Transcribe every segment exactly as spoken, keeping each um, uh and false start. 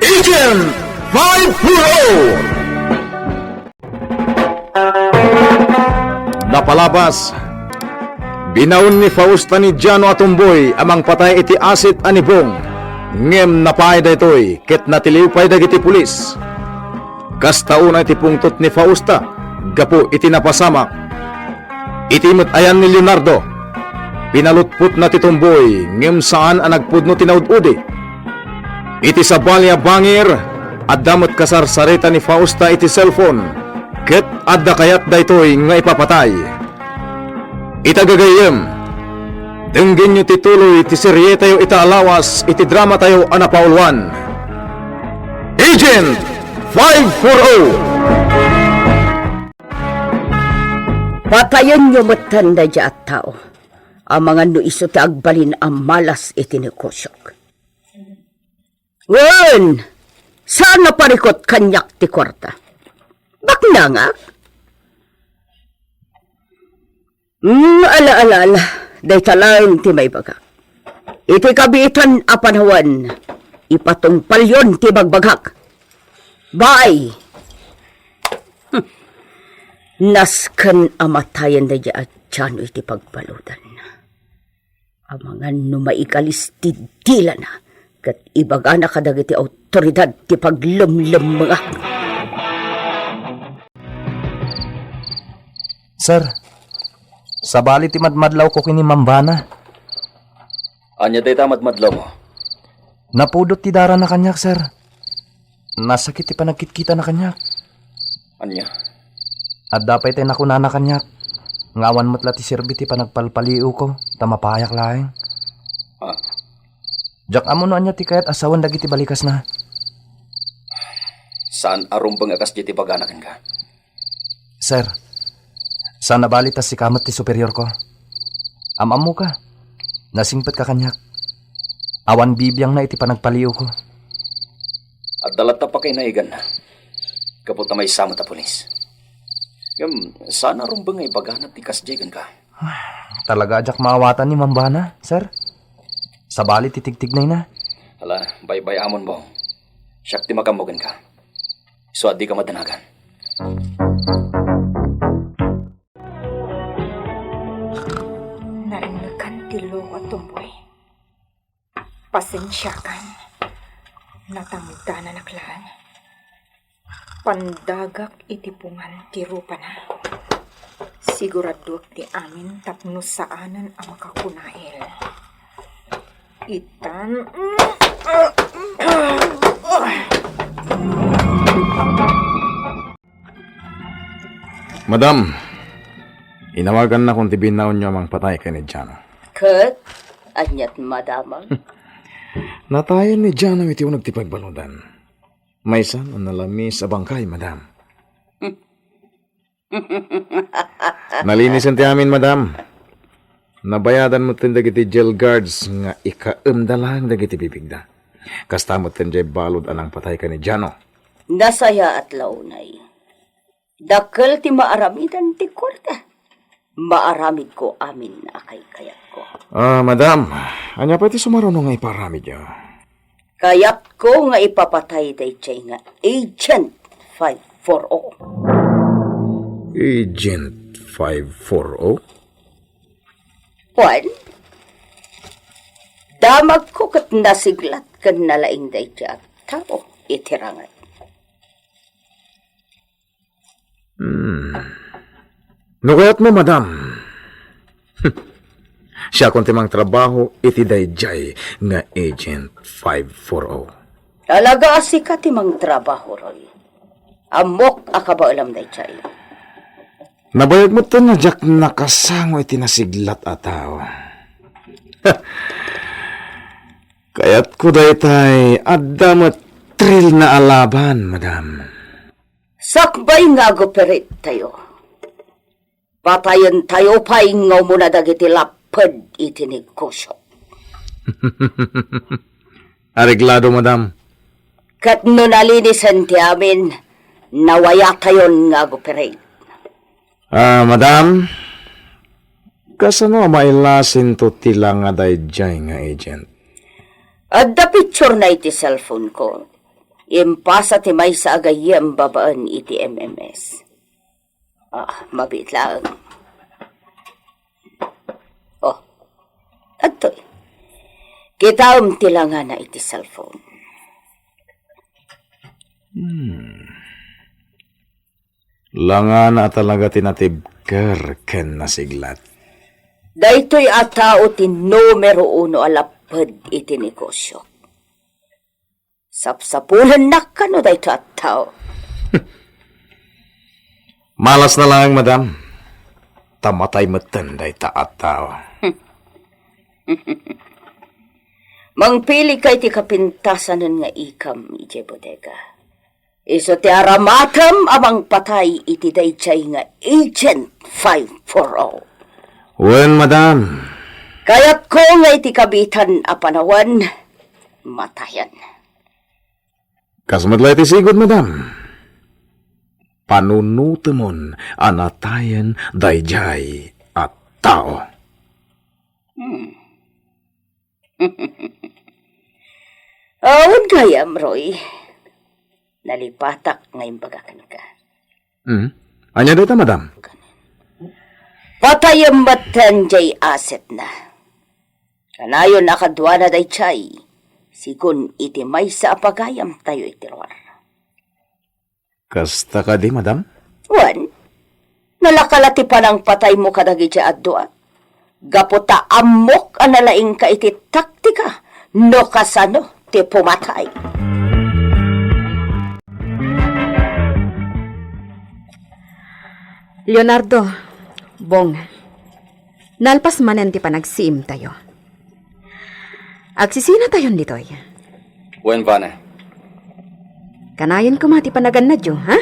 Agent five four oh! Napalabas, binaon ni Fausta ni Jano a tumboy a mangpatay iti asit a ni Bong, ngem napaay daytoy ket natiliw pay dagiti pulis. Kasta unay ti pungtot ni Fausta gapu iti napasamak. Iti met ayan ni Leonardo, pinalutpotna ti tumboy ngem saan a nagpudno ti naud-udi. Iti sabali a bangir, adda met kasarsarita ni Fausta iti cellphone, ket adda kayat daytoy nga ipapatay. Ita gagayyem, denggenyo ti tuloy ti serietayo ita a lawas iti dramatayo a napauluan, Agent five four oh! Patayenyo metten daydiay a tao, amangan no isu ti agbalin a malas iti negosiok. Wen, saan a parikut kaniak ti kuarta. Baknangak? Mm, ala, ala, ala. Dayta laeng ti maibagak. Iti kabiitan a panawen, ipatungpalyon ti bagbagak. Bay! Nasken a matayen daydiay a Jano iti pagbaludan. Amangan no maigalis ti dilana, ket ibagana kadagiti awtoridad ti paglemlemmengak. Sir, sabali ti madmadlawko ken ni Ma'am Bana. Ania dayta madmadlawmo? Napudot ti darana kaniak, sir. Nasakit ti panagkitkitana kaniak. Ania? Adda pay ti nakunana kaniak, nga awan met la ti serbi ti panagpalpaliiwko, ta mapayak laeng. Ah. Diak ammo no ania ti kayat a sawen dagiti balikasna. Saan a rumbeng a kasdiay ti ibagana kenka. Sir, saan a bali ta sika met ti superiorko. Am-ammoka, nasingpetka kaniak. Awan bibiangna iti panagpaliiwko. Adda latta pay kanayaganna, gapu ta maysa met a pulis. Ngem, saan a rumbeng nga ibagana ti kasdiay kenka. Talaga a diak maawatan ni Ma'am Bana, sir. Sabali ti tigtignayna. Ala, baybay-amon, Bong. Siak ti magammo kenka. Isu a dika madanagan. Narengngekan ti loko a tumboy. Pasensiakan. Natangdananak laeng. Pandagak iti pungan ti rupana. Siguraduak ti amin tapno saanen a makakunail. Itan. Madam, inawagannakon ti binaonyo a mangpatay ken ni Jano. Ket aniat, madam? Natayen ni Jano iti uneg ti pagbaludan. Maysa a nalamis a bangkay, madam. Nalinisen ti amin, madam. Nabayadan metten dagiti jail guards nga ikaemda laeng dagiti bibigda. Kasta metten diay balud a nangpatay ken ni Jano. Nasayaat la unay. Dakkel ti maaramidan ti korte. Maaramidko amin a kaykayatko. Ah, madam, ania pay ti sumaruno nga ipaaramidyo? Kayatko nga ipapatay daydiay nga Agent five four oh. Agent five four oh? Wen, damagko ket nasiglat ken nalaing daydiay a tao iti rangay. Hmm. No kayatmo, madam, siakon ti mangtrabaho iti daydiay nga Agent five four oh. Talaga a sika ti mangtrabaho, Roy. Ammok a kabaelam daydiay. Nabayag met a diak nakasango iti nasiglat a tao. Kayatko daytay, adda met trilna a laban, madam. Sakbay nga agoperate tayo. Patayentayo pay nga umuna dagiti lapped iti negosyo. Areglado, madam. Ket no nalinisen ti amin, nawayatayon nga agoperate. Ah, madam, kasano a mailasinto ti langa daydiay nga agent? Adda picturena iti cellphone ko. Impasa ti maysa a gayyem babaen iti M M S. Ah, mabiit laeng. Oh, adtoy. Kitaem ti langana iti cellphone. Hmm. Langana talaga ti natibker ken nasiglat. Daytoy a tao ti numero uno a lapped iti negosio. Sapsapulennak kano dayta a tao. Malas na lang, madam. Ta matay metten dayta a tao. Mangpili ka iti kapintasanen nga ikam idiay bodega. Isu ti aramatem a mangpatay iti daydiay nga Agent five four oh. Wen, madam. Kayatko nga iti kabiitan a panawen, matayen. Kas met la iti sigud, madam. Panunutemon a natayen daydiay a tao. Hmm. Awan gayam, Roy. Nalipatak nga imbaga kenka. Hmm? Ania dayta, madam? Patayem metten jay assetna. Kanayon a kaduana dayjay, sigun iti maysa a pagayamtayo iti luar. Kasta kadi, madam? Wen, nalaka la ti panangpataymo kadagiti a dua. Gapu ta ammok a nalaingka iti taktika no kasano ti pumatay. Leonardo, Bong, nalpas manen ti panagsiimtayo. Agsisinatayon ditoy. Wen, Vana. Kanayon koma ti panagannadyo, ha?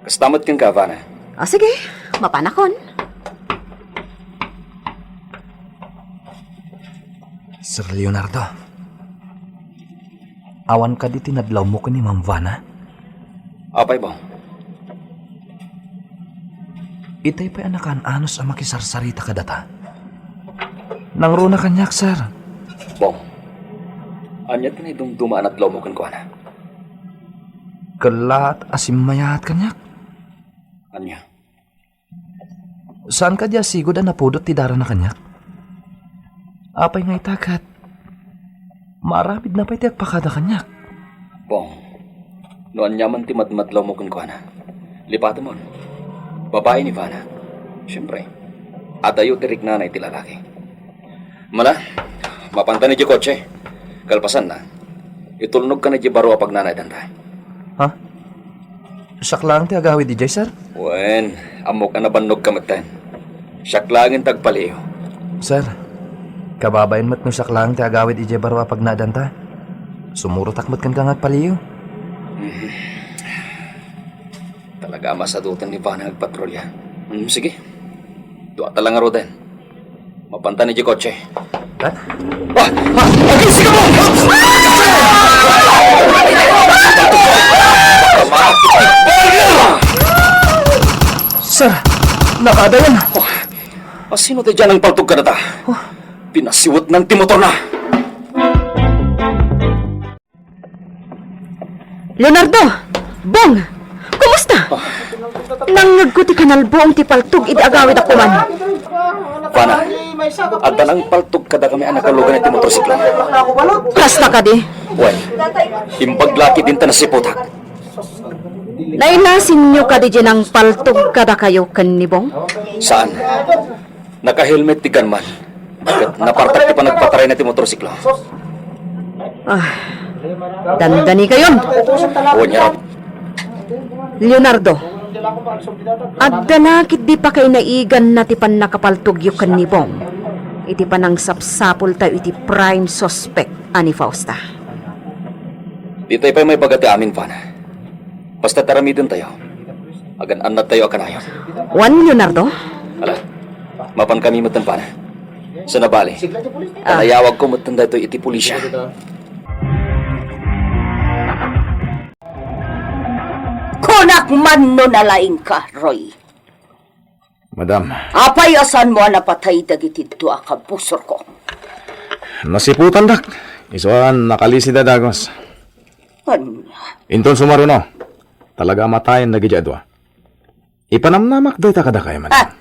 Kasta met kenka, Vana. O, sige. Mapanakon. Sir Leonardo, awan kadi ti nadlawmo ken ni Ma'am Vana? Apay, Bong? Itay pay a nakaan-anos a makisarsarita kadata. Nangruna kaniak, sir. Bong, ania ti naidumduma a nadlawmo kenkuana? Kellaat a simmayaat kaniak. Ania? Saan kadi a sigud a napudot ti darana kaniak? Apay nga ita ket maaramidna pay ti agpakada kaniak? Bong, no ania man ti madmadlawmo kenkuana, lipatemon. Babai ni Vana. Siempre, adayo ti riknana iti lalaki. Mala, mapantan idiay kotse. Kalpasanna, itulnogkan idiay baro a pagnanaydanta. Ha? Siak laeng ti agawid idiay, sir? Wen, ammok a nabannogka metten. Siak laengen ti agpaliiw. Sir, kababain met no siak laeng ti agawid idiay baro a pagnaedanta. Sumurotak met kenka nga agpaliiw. Mhm. Talaga a masadutan ni Vana nga agpatrolya. Hmm, sige. Duata lang ngaruden. Mapantan idiay kotse. Ha? Ah! Ah! Agin, sika mo! Sir, nakaadayan. Oh, asino ti diay nangpaltog kadata? Oh. Pinasiwetnan ti motorna. Leonardo! Bong! Kumusta? Ah. Nangngegko ti kanalbuong ti paltog idi agawid a kuman. Vana, adda nangpaltog kadakami a nakalugan iti motorsiklo. Kasta kadi? Wen, imbag la ket dinta nasiputak. Nailasinyo kadi diay nangpaltog kadakayo ken ni Bong? Saan. Naka-helmet ti gunman. Ket napartak ti panagpatarayna ti motorsiklo. Ah, dandanikayon. Wen, Leonardo, adda la ketdi pakainaiganna ti pannakapaltogyo ken ni Bong iti panangsapsapultayo iti prime suspect a ni Fausta. Ditay pay maibaga ti amin, Vana. Basta aramidentayo. Agan-annadtayo a kanayon. Wen, Leonardo? Ala, mapankami metten, Vana. Sana bali, ah, panayawagko metten daytoy iti pulisya. Kunak man no nalaingka, Roy. Madam. Apay a saanmo a napatay dagiti dua a kabusorko? Nasiputandak. Isu a nakalisida dagus. Ania? Inton sumaruno, talaga a matayen dagidiay a dua. Ipanamnamak dayta kadakayo, madam. Ah,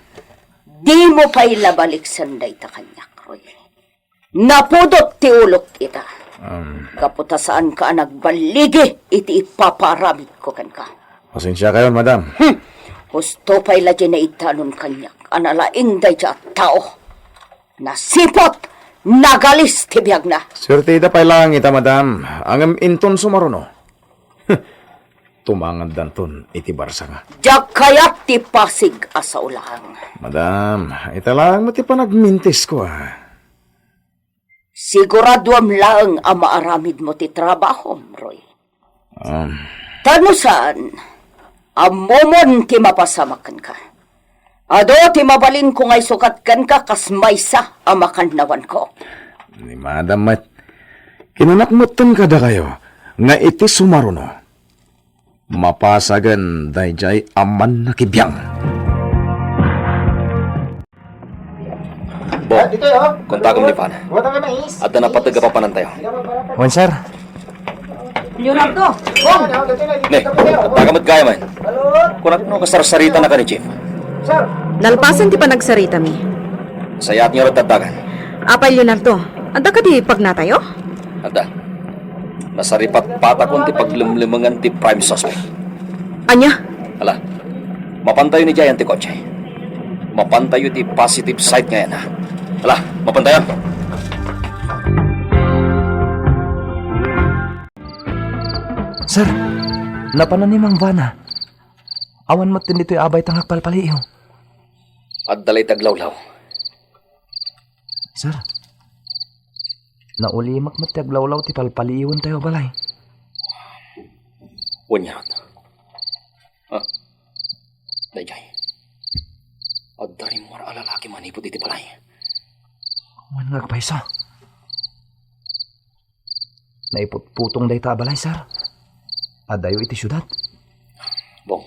dimo pay la baliksen dayta kaniak, Roy. Napudot ti ulok ita. Um. Gapu ta saanka a nagballigi iti ipapaaramidko kenka. Pasensiakayon, madam. Hmm. Husto pay la diay naitanon kaniak a nalaing dayta a tao. Nasiput, nagalis ti biagna. Suerteda pay laeng ita, madam. Ngem inton sumaruno, tumangandanton iti barsanga. Diak kayat ti pasig a sao laeng. Madam, ita laeng met ti panagmintisko, ah. Siguraduam laeng a maaramidmo ti trabahom, Roy. Um. Ta no saan, ammomon ti mapasamak kenka. Adu ti mabalinko nga isukat kenka kas maysa a makannawanko. Ni madam met, kinanak metten kadakayo nga iti sumaruno, mapasagen daydiay a mannakibiang. Bo, kontakem ni Vana. Adda napateg a papanantayo. Wen, sir. Leonardo! Bong! Ne, adda ka met gayam. Kunak no kasarsaritana ken ni Chief. Nalpasen ti panagsaritami. Sayaat ngarud ti addakan. Apay Leonardo, adda kadi pagnatayo? Adda. Nasaripatpatakon ti paglemlemengan ti prime suspect. Ania? Ala, mapantayon idiayan ti kotse. Mapantayo ti positive side nga yana. Ala, mapantayon. Sir, napanan ni Mang Vana. Awan met ditoy abay ta nga agpalpaliiw. Adda lay ti aglawlaw. Sir, naulimek met ti aglawlaw ti palpaliiwentayo a balay. Wen ngarud. Ah, daydiay. Adda rimmuar a lalaki manipud iti balay. Wen nga agpayso. Naiputputong dayta a balay, sir. Adayo iti siudad. Bong,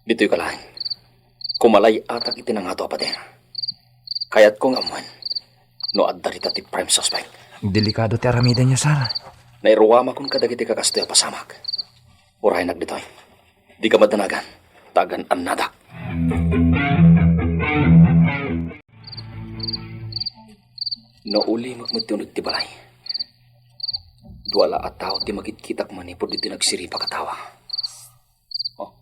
ditoyka laeng. Kumalay-atak iti nangato a pader. Kayatko nga ammoen no adda dita ti prime suspect. Delikado ti aramidenyo, sir. Nairuamakon kadagiti kakastoy a pasamak. Uraynak ditoy. Dika madanagan, ta agan-annadak. Naulimek met ti uneg ti balay. Dua la a tao ti makitkitak manipud iti nagsiripak a tawa. Oh.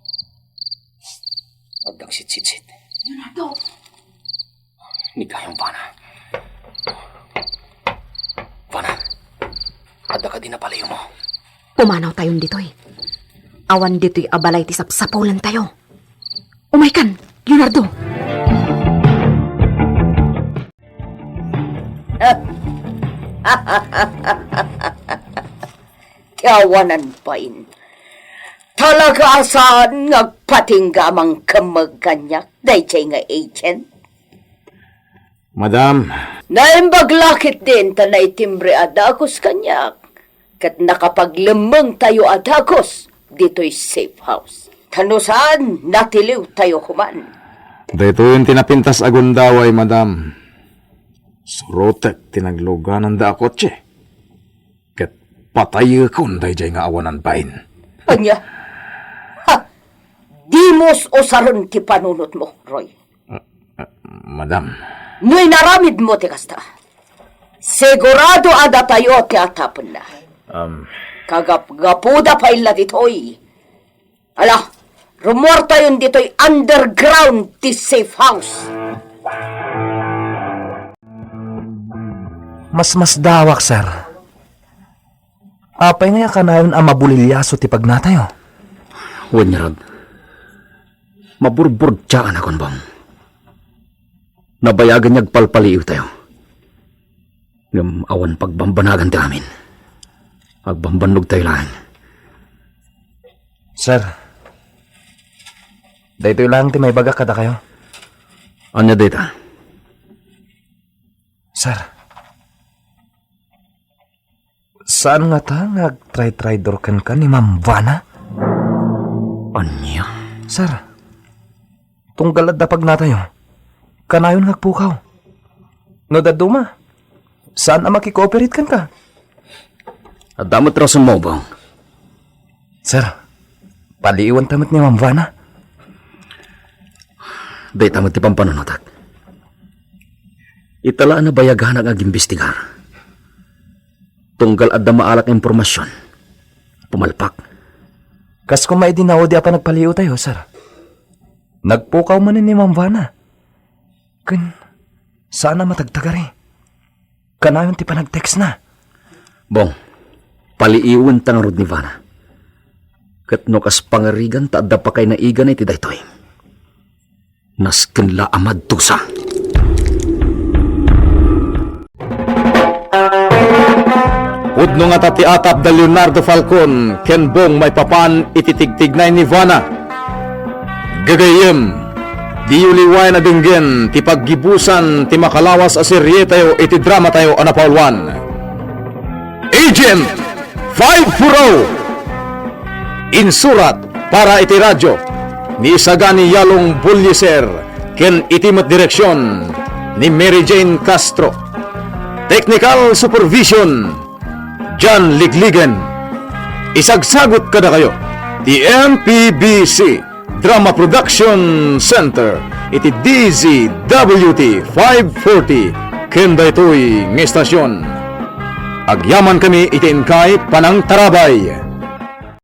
Adda agsitsitsit. Leonardo! Ni gayam, Vana. Vana, adda kadi napaliiwmo? Pumanawtayon ditoy. Awan ditoy a balay ti sapsapulentayo. Umaykan, Leonardo! Ti awanan bain. Talaga a saan nga agpatingga a mangkemmeg kaniak daydiay nga agent? Madam. Naimbag la ketdin ta naitimbre a dagus kaniak, ket nakapaglemmengtayo a dagus ditoy safe house. Ta no saan, natiliwtayo koman. Daytoyen ti napintas a gundaway, madam. Surotek ti naglugananda a kotse. Ket patayekon daydiay nga awanan bain. Ania? Ha! Dimo usaren ti panunotmo, Roy. Ah, ah, madam. No inaramidmo ti kasta, sigurado a datayo ti atapenna. Um. Kagapgapuda pay la ditoy. Ala, rummuartayon ditoy underground ti safe house. Masmasdawak, sir. Apay ngay a kanayon a mabulilyaso ti pagnatayo? Wen ngarud, maburburdiaanakon, Bong. Nabayagen nga agpalpaliiwtayo. Ngem awan pagbambanagan ti amin. Agbambannogtayo laeng. Sir, daytoy laeng ti maibagak kadakayo. Ania dayta? Sir, saan ngata nga agtraytraydor kenka ni Ma'am Vana? Ania? Sir, tunggal adda pagnatayo, kanayon nga agpukaw. No dadduma, saan a makikooperate kenka? Adda met rasonmo, Bong. Sir, paliiwanta met ni Ma'am Vana. Dayta met ti pampanunotak. Ita la a nabayaganak nga agimbestigar. Tunggal adda maalak nga impormasion, pumalpak. Kas koma idi naudi a panagpaliiwtayo, sir. Nagpukaw manen ni Ma'am Vana. Ken, saan a matagtagari. Kanayon ti panagtextna. Bong, paliiwenta ngarud ni Vana. Ket no kas pangarigan ta adda pakainaigana iti daytoy, nasken la a madusa. Pudno ngata ti atap da Leonardo Falcon ken Bong maipapan iti tigtignay ni Vana. Gagayyem, diyo liwayan a denggen ti paggibusan ti makalawas a serietayo iti dramatayo a napauluan. Agent five four oh. Insurat para iti radyo ni Isagani Yalong Bulliser ken iti met direksion ni Mary Jane Castro. Technical supervision, John Ligligen. Isagsagut kadakayo ti M P B C Drama Production Center iti D Z W T five forty ken daytoy nga estasion. Agyamankami iti inkay panangtarabay.